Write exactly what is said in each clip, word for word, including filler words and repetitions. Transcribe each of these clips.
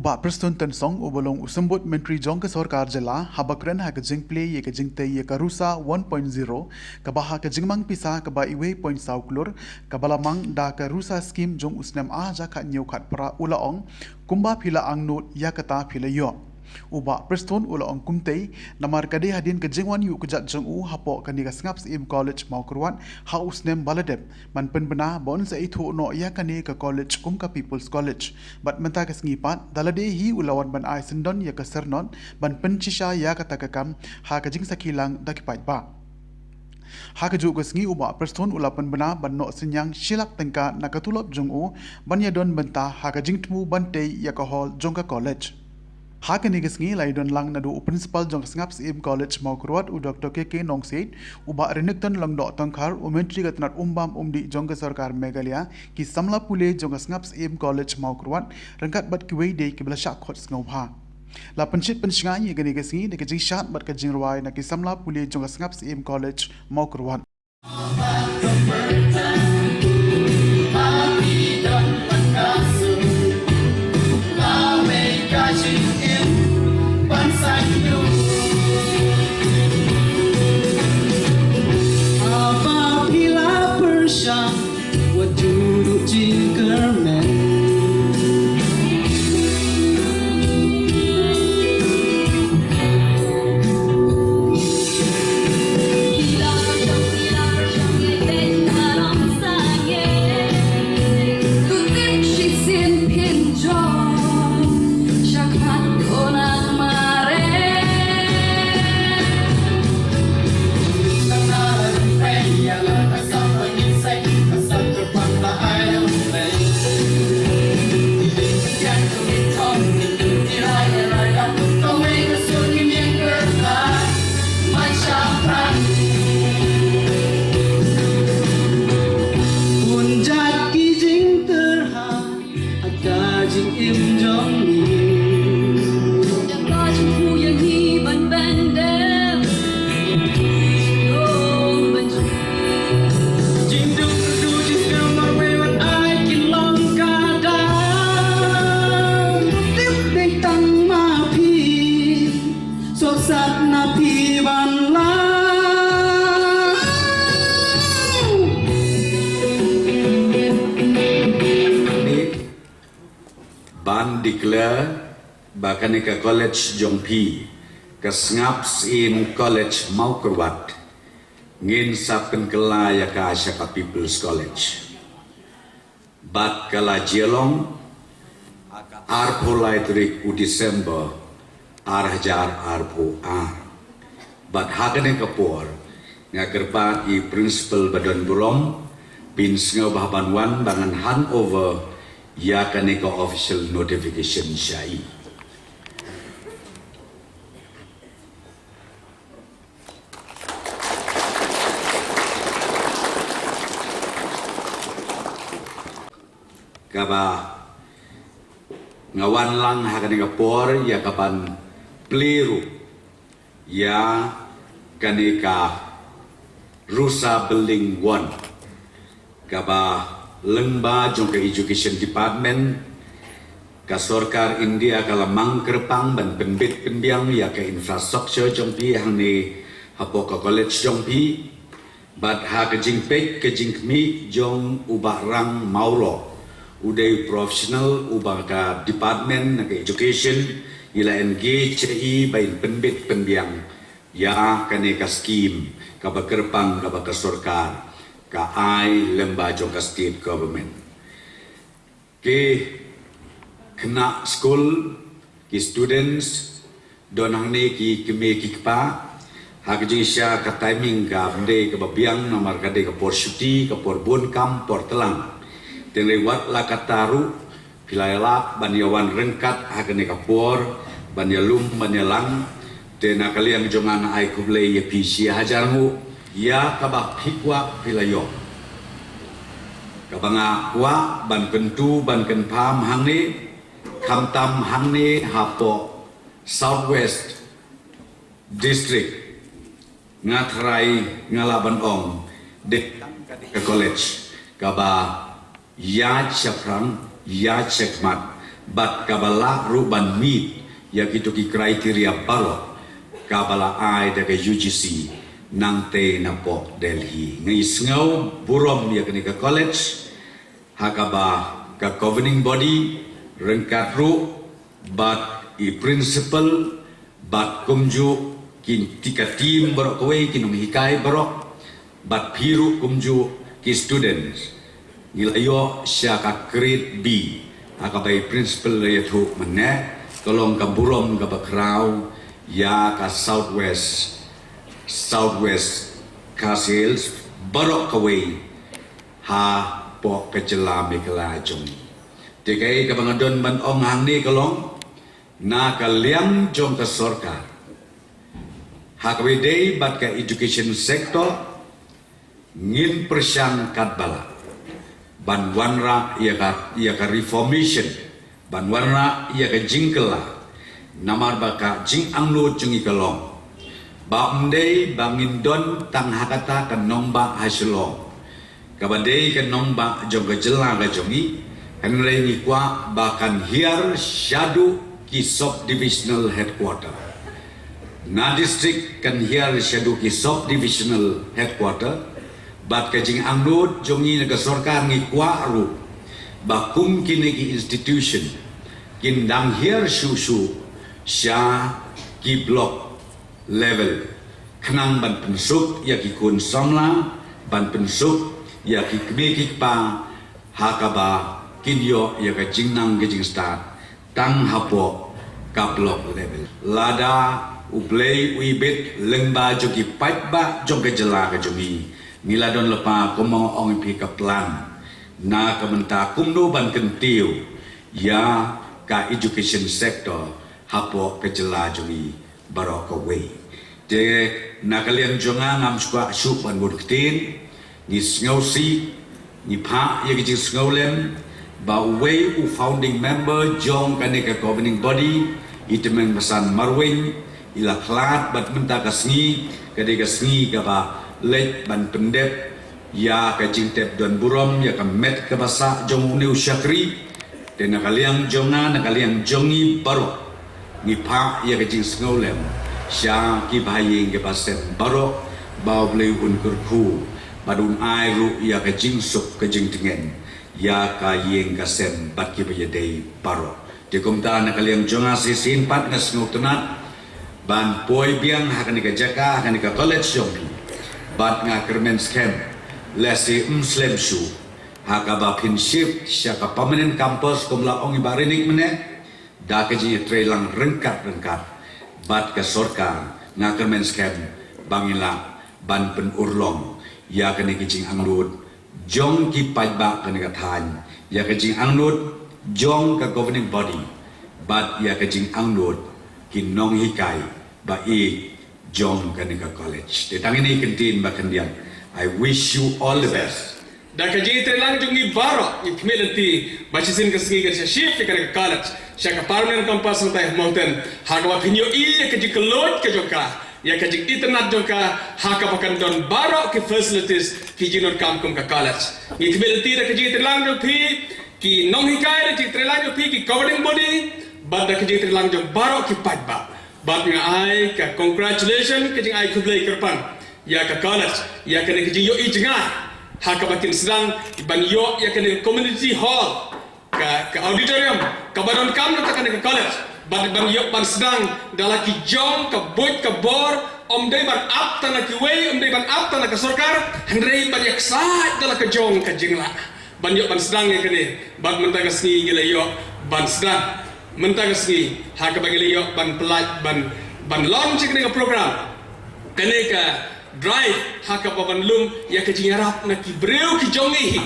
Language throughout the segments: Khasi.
Bah Prestone Tynsong uba long u symbud myntri jong ka sorkar jylla haba kren ha ka jingplie ïa ka jingtei ïa ka Rusa one point zero kaba ha ka jingmang pisa kaba wei point saw klur kaba la mang da ka Rusa scheme jong u snem ar hajar khathynñiew khatphra u la ong, kumba phi la angnud ïa kata phi la ïoh. U Bah Prestone u la ong kumtei namar ka dei hadien ka jingwan ïuh kjat jong u hapoh kane ka Sngap Syiem College Mawkyrwat ha u snem ba la dep ban pynbna ba un sa ithuh noh ïa kane ka college kum ka People's College. Bad mynta ka sngi pat da lade hi u la wan ban ai syndon ïa ka syrnod ban pynshisha ïa kata ka kam ha ka jingsakhi lang da ki paidbah. Ha kajuh ka sngi u Bah Prestone u la pynbna ban noh synñiang shi lak tyngka na ka tulop jong u ban ïadon bynta ha ka jingthmu ban tei ïa ka hall jong ka college. Ha kane ka sngi la ïadon lang naduh u principal jong ka Sngap Syiem College Mawkyrwat u Doctor K K Nongsiej, u Bah Renikton Lyngdoh Tongkhar u myntri ka tnat umbam umdih jong ka sorkar Meghalaya, ki samla pule jong ka Sngap Syiem College Mawkyrwat ryngkat bad kiwei de kiba la shah khot sngewbha. La pynshit pynshngaiñ ïa kane ka sngi da ka jingshad bad ka jingrwai na ki samla pule jong ka Sngap Syiem College Mawkyrwat. Bun jait ki jingtyrha ha ka jingim jong ngi. Ka jingkhuid ïa ngi ban bendem. Jingduk du jingskhem marwei ban ai ki long ka dang. Tip dei tang ma phi. Sohsat na phi ban lang. Ban declare ba kane ka college jong phi, ka Sngap Syiem College Mawkyrwat, ngin sa pynkylla ïa ka sha ka People's College. Bad ka la jia long ha ka arphew lai tarik u December ar hajar arphew ar. Bad ha kane ka por nga kyrpad ïa i principal ba don burom, phin sngewbha ban wan ba ngan hand over ïa kane ka official notification sha i. Kaba nga wan lang ha kane ka por ïa kaban plie ruh ïa kane ka Rusa Building One, kaba lyngba jong ka Education Department, ka sorkar India ka la mang kyrpang ban pynbit pynbiang ïa ka infrastructure jong phi hangne hapoh ka college jong phi. Bad ha ka jingpeit ka jingkhmih jong u Bah Rang Mawlok, u dei u professional uba ka department na ka education i la engage ïa i ba in pynbit pynbiang ïa kane ka scheme kaba kyrpang kaba ka sorkar ka ai lyngba jong ka state government. Ki khynnah skul, ki students, don hangne ki kmie ki kpa, ha ka jingshisha ka timing kam dei kaba biang namar ka dei ka por shuti, ka por bun kam, por tlang. Tangba wat la katta ruh, phi la ïalah ban ïawan ryngkat ha kane ka por, ban ïalum, ban ïalang. Te na ka liang jong nga nga ai khublei ïa phi shi hajar nguh ïa kaba phi kwah phi la ïoh. Kaba nga kwah ban kyntu ban kynpham hangne, khamtam hangne hapoh South West District, nga tharai nga lah ban ong dei tang kane ka college kaba ïaid shaphrang, ïaid shakhmat bad kaba lah ruh ban meet ïa kito ki criteria baroh kaba la ai da ka U G C nangtei napoh Delhi. Ngi sngew burom ïa kane ka college ha kaba ka governing body ryngkat ruh bad i principal bad kumjuh ki, ki ka team baroh kawei, ki nonghikai baroh bad phi ruh kumjuh ki students. Ngi la ïoh sha ka grade B ha kaba i principal la ïathuh mynne, ka long ka burom kaba khraw ïa ka South West, South West Khasi Hills baroh kawei hapoh ka jylla Meghalaya jong ngi. Te kaei kaba nga don ban ong hangne ka long, na ka liang jong ka sorkar, ha kaba ïadei bad ka education sector, ngin pyrshang katba lah ban wanrah ïa ka, ïa ka reformation, ban wanrah ïa ka jingkylla. Namar ba ka jingangnud jong ngi ka long ba ym dei ba ngin don tang ha kata ka nongbah ha Shillong kaba dei ka nongbah jong ka jylla ka jong ngi, hynrei ngi kwah ba kan hiar shaduh ki sub divisional headquarter. Na district kan hiar shaduh ki sub divisional headquarter. Bad ka jingangnud jong ngi na ka sorkar, ngi kwah ruh ba kum kine ki institution kin dang hiar shuh shuh sha ki block level, khnang ban pynsuk ïa ki khun samla, ban pynsuk ïa ki kmie ki kpa ha kaba kin ïoh ïa ka jingnang ka jingstad tang hapoh ka block level. Lada U Blei u ibit lyngba jong ki paidbah jong ka jylla ka jong ngi, ngi la don lypa, kumba nga ong ïa phi, ka plan na ka bynta kumno ban kyntiew ïa ka education sector hapoh ka jylla jong ngi baroh kawei. Te na ka liang jong nga, ngam shu kwah shuh ban bun ktien. Ngi sngewsih, ngi phah ïa ka jingsngewlem ba uwei u founding member jong kane ka governing body, i Tymmen Basan Marwein, i la khlad bad mynta ka sngi ka dei ka sngi kaba leit ban pyndep ïa ka jingtep don burom ïa ka met kaba sah jong une u shakri. Te na ka liang jong nga, na ka liang jong ngi baroh, ngi phah ïa ka jingsngewlem sha ki bahaïing ki bahasem baroh, ba U Blei un kyrkhu bad un ai ruh ïa ka jingsuk ka jingtngen ïa ka ïing ka sem bad kiba ïadei baroh. Te kumta na ka liang jong nga shisien pat nga sngewtynnat ban poi biang ha kane ka jaka, ha kane ka college jong phi. Bad nga kyrmen skhem, lehse ym slem shuh ha kaba phin shift sha ka permanent campus, kum la ong i Bah Rinik mynne, da ka jingïatreilang ryngkat ryngkat bad ka sorkar, nga kyrmen skhem ba ngin lah ban pynurlong ïa kane ka jingangnud jong ki paidbah kane ka thaiñ, ïa ka jingangnud jong ka governing body bad ïa ka jingangnud ki nonghikai ba ïeit jong kane ka college. Te tang ine i kyntien ba khyndiat, I wish you all the best. Da ka jingïatreilang jong ngi baroh, ngi khmih lynti ba shisien ka sngi kan sa shift ïa kane ka college sha ka permanent campus na Taihead Mountain, ha kaba phin ïohi ïa ka jingkylluid ka jong ka, ïa ka jingitynnad jong ka, ha kaba kan don baroh ki facilities, ki jingdonkam kum ka college. Ngi khmih lynti da ka jingïatreilang jong phi ki nonghikai, da ka jingïatreilang jong phi ki governing body, bad da ka jingïatreilang jong baroh ki paidbah. Bad nga ai ka congratulation, ka jingai khublei kyrpang ïa ka college ïa kane ka jingïohi jngai, ha kaba kin sdang ban ïoh ïa kane ka community hall, ka, ka auditorium kaba donkam na kata kane ka college. Bad ban ïoh ban sdang da la ki jong ka buit ka bor, ym dei ban ap tang na kiwei, ym dei ban ap tang na ka sorkar, hynrei ban ïaksaid da la ka jong ka jinglah ban ïoh ban sdang ïa kane. Bad mynta ka sngi ngi la ïoh ban sdang, mynta ka sngi, ha kaba ngi la ïoh ban pynlait, ban, ban launch ïa kane ka program, kane ka drive, ha kaba ban lum ïa ka jingïarap na ki briew ki jong ngi hi.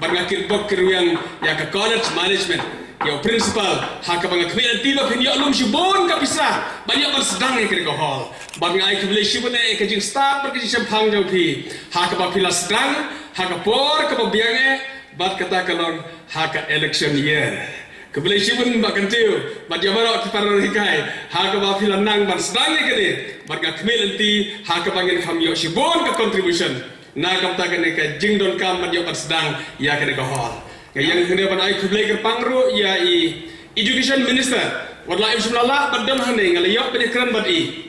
Bad nga kyrpad kyrwiang ïa ka college management, ïa u principal, ha kaba nga khmih lynti ba phin ïoh lum shibun ka pisa ban ïoh ban sdang ïa kane ka hall. Bad nga ai khublei shibun ïa ka jingstad bad ka jingshemphang jong phi, ha kaba phi la sdang ha ka por kaba biang eh, bad kata ka long ha ka election year. Khublei shibun Bah Kyntiew bad ïa baroh ki para nonghikai, ha kaba phi la nang ban sdang ïa kane. Bad nga khmih lynti ha kaba ngin kham ïoh shibun ka contribution na ka bynta kane ka jingdonkam ban ïoh ban sdang ïa kane ka hall. Nga ïeng hangne ban ai khublei kyrpang ruh ïa i Education Minister, wat la im shym la lah ban don hangne, nga la ïoh ban ïakren bad i.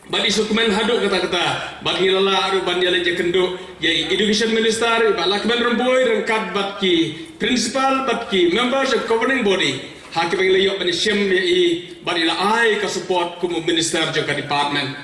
Bad i sngewkmen haduh katta katta, bad ngi la lah ruh ban ïaleit ïakynduh ïa i Education Minister, i Bah Lahkmen Rymbui, ryngkat bad ki principal bad ki members of governing body, ha kaba ngi la ïoh ban ïashem ïa i, bad i la ai ka support kum u minister jong ka department.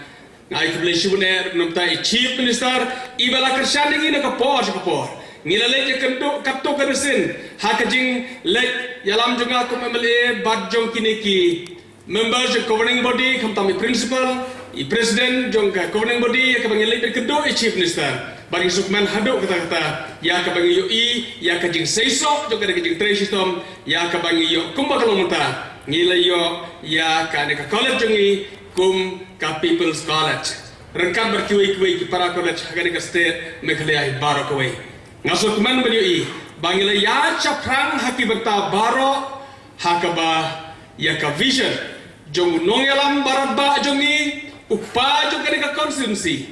Nga ai khublei shibun eh ruh na ka bynta i Chief Minister, i ba la kyrshan ïa ngi na ka por sha ka por. Ngi la leit ïakynduh katto katne sien ha ka jingleit ïalam jong nga kum M L A bad jong kine ki members jong governing body, khamtam i principal, i president jong ka governing body, ïa kaba ngi leit ban kynduh i Chief Minister. Bad ngi sngewkmen haduh katta katta ïa kaba ngi ïohi ïa ka jingseisoh jong kane ka jingtrei shitom, ïa kaba ngi ïoh kumba ka long mynta. Ngi la ïoh ïa kane ka college jong ngi kum ka People's College, ryngkat bad kiwei kiwei ki para college ha kane ka state Meghalaya hi baroh kawei. Nga sngewkmen ban ïohi ba ngi la ïaid shaphrang ha ki bynta baroh ha kaba ïa ka vision jong u nongïalam baroh ba jong ngi, u kpa jong kane ka constituency,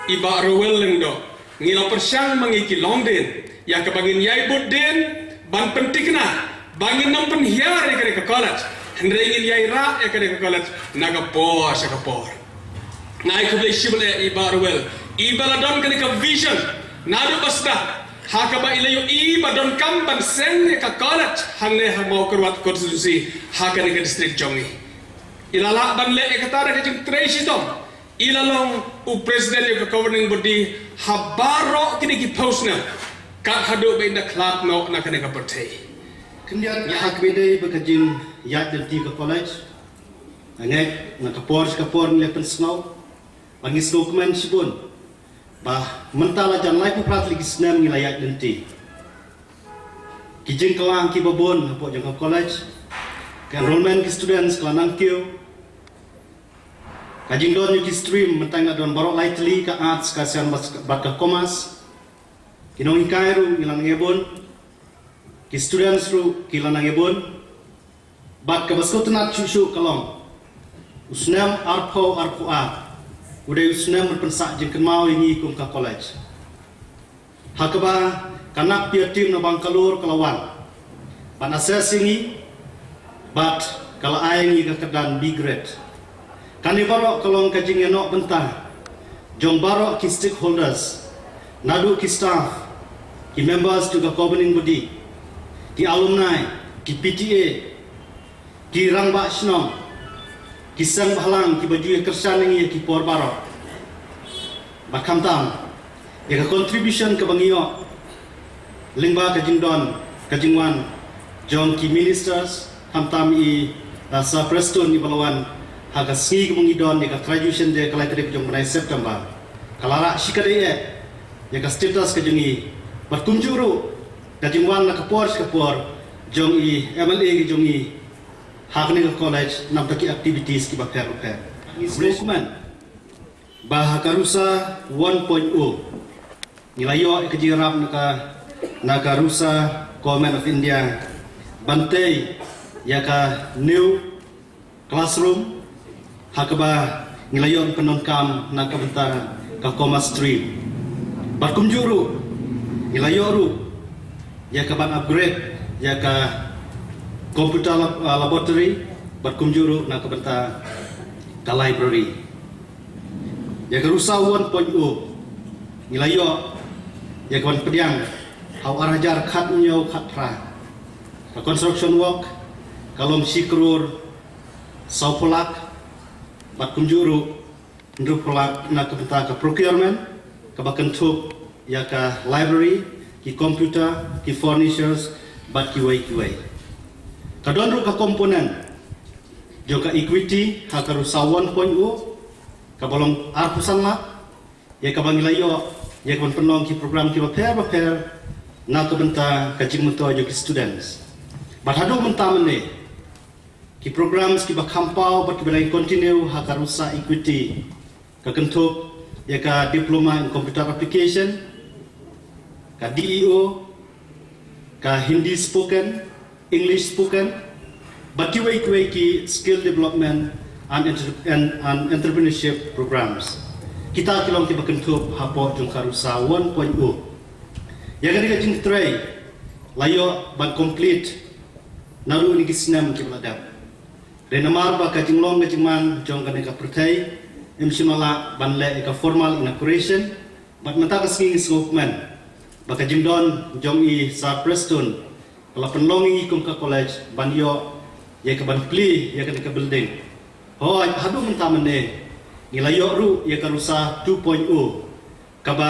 i Bah Rowell Lyngdoh. Ngi la pyrshang ma ngi ki longdien ïa kaba ngin ïai bud dien ban pynthikna ba ngin nym pynhiar ïa kane ka college, hynrei ngin ïai rah ïa kane ka college na ka por sha ka por. Nga ai khublei shibun eh i Bah Rowell, i ba la don kane ka vision naduh ba sdang, ha kaba i la ïohi ba donkam ban seng ïa ka college hangne ha Mawkyrwat constituency, ha kane ka district jong ngi. I la lah ban leh ïa kata da ka jingtrei shitom. I la long u president ïa ka governing body ha baroh kine ki phew snem, kat haduh ba in da khlad noh na kane ka pyrthei. Khyndiat, ha kaba ïadei bad ka jingïaid lynti ka college, nga ngeit na ka por sha ka por ngi la pynsngew bad ngi sngewkmen shibun ba mynta la jan laiphew phra tylli ki snem ngi la ïaid lynti. Ki jingkylla kiba bun hapoh jong ka college, ka enrollment ki students ka la nang kiew, ka jingdon ïa ki stream mynta ngi la don baroh lai tylli, ka arts, ka science bad, bad ka commerce. Ki nonghikai ruh ngi la nang ïa bun, ki students ruh ki la nang ïa bun. Bad kaba sngewtynnat shuh shuh ka long, u snem arphew arphew ar u dei u snem ban pynsah jingkynmaw ïa ngi kum ka college, ha kaba ka NAPIA team na Bangalore ka la wan ban assess ïa ngi bad ka la ai ïa ngi ka kyrdan B grade. Kane baroh ka long ka jingïanoh bynta jong baroh ki stakeholders, naduh ki staff, ki members jong ka governing body, ki alumni, ki P T A, ki rangbah shnong, ki seng bhalang kiba ju ïa kyrshan ïa ngi ha ki por baroh. Bad khamtam ïa ka contribution kaba ngi ïoh lyngba ka jingdon ka jingwan jong ki ministers, khamtam i, uh, Sir Prestone i ba la wan ha ka sngi kaba ngi don ïa ka graduation day ka lai tarik jong u bnai September. Ka la rah shikatdei eh ïa ka status ka jong ngi, bad kumjuh ruh ka jingwan na ka por sha ka por jong i M L A ka jong ngi ha kane ka college namar ki activities kiba pher bapher. Ngi sngewkmen ba ha ka RUSA one point oh ngi la ïoh ïa ka jingïarap na ka, na ka RUSA Government of India ban tei ïa ka new classroom, ha kaba ngi la ïoh ban pyndonkam na ka bynta ka commerce stream. Bad kumjuh ruh ngi la ïoh ruh ïa ka ban upgrade ïa ka computer lab-, ah, laboratory, bad kumjuh ruh na ka bynta ka library. Ïa ka RUSA one point oh ngi la ïoh ïa ka ban pdiang ha u ar hajar khathynñiew khatphra. Ka construction work ka long shi klur sawphew lak, bad kumjuh ruh hynriewphew lak na ka bynta ka procurement kaba kynthup ïa ka library, ki computer, ki furnitures, bad kiwei kiwei. Ka don ruh ka component jong ka equity ha ka RUSA one point oh kaba long arphew san lak, ïa kaba ngi la ïoh ïa ka ban pynlong ki program kiba pher bapher na ka bynta ka jingmyntoi jong ki students. Bad haduh mynta mynne ki programs kiba kham paw bad kiba dang continue ha ka RUSA equity ka kynthup ïa ka Diploma in Computer Application, ka D E O, ka Hindi spoken, English spoken, bad kiwei kiwei ki skill development and entre-, and, and entrepreneurship programs. Kita ki long kiba kynthup hapoh jong ka RUSA one point oh. Ïa kane ka jingtrei la ïoh ban complete naduh ïa ki snem kiba la dep. Hynrei namar ba ka jinglong ka jingman jong kane ka pyrthei, ym shym la lah ban leh ïa ka formal inauguration, bad mynta ka sngi ngi sngewkmen ba ka jingdon jong i Sir Prestone ka la pynlong ïa ngi kum ka college ban ïoh ïa ka ban plie ïa kane ka building. Hooid, haduh mynta mynne ngi la ïoh ruh ïa ka RUSA two point o, kaba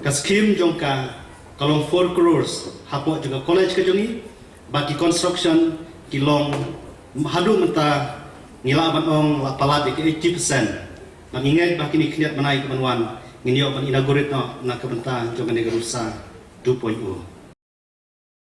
ka skim jong ka ka long four crores hapoh jong ka college ka jong ngi, bad ki construction ki long haduh mynta ngi lah ban ong la palat ïa ka eighty percent. Bad ngi ngeit ba kine khyndiat bnai kiban wan ngin ïoh ban inaugurate noh na ka bynta jong kane ka RUSA two point o.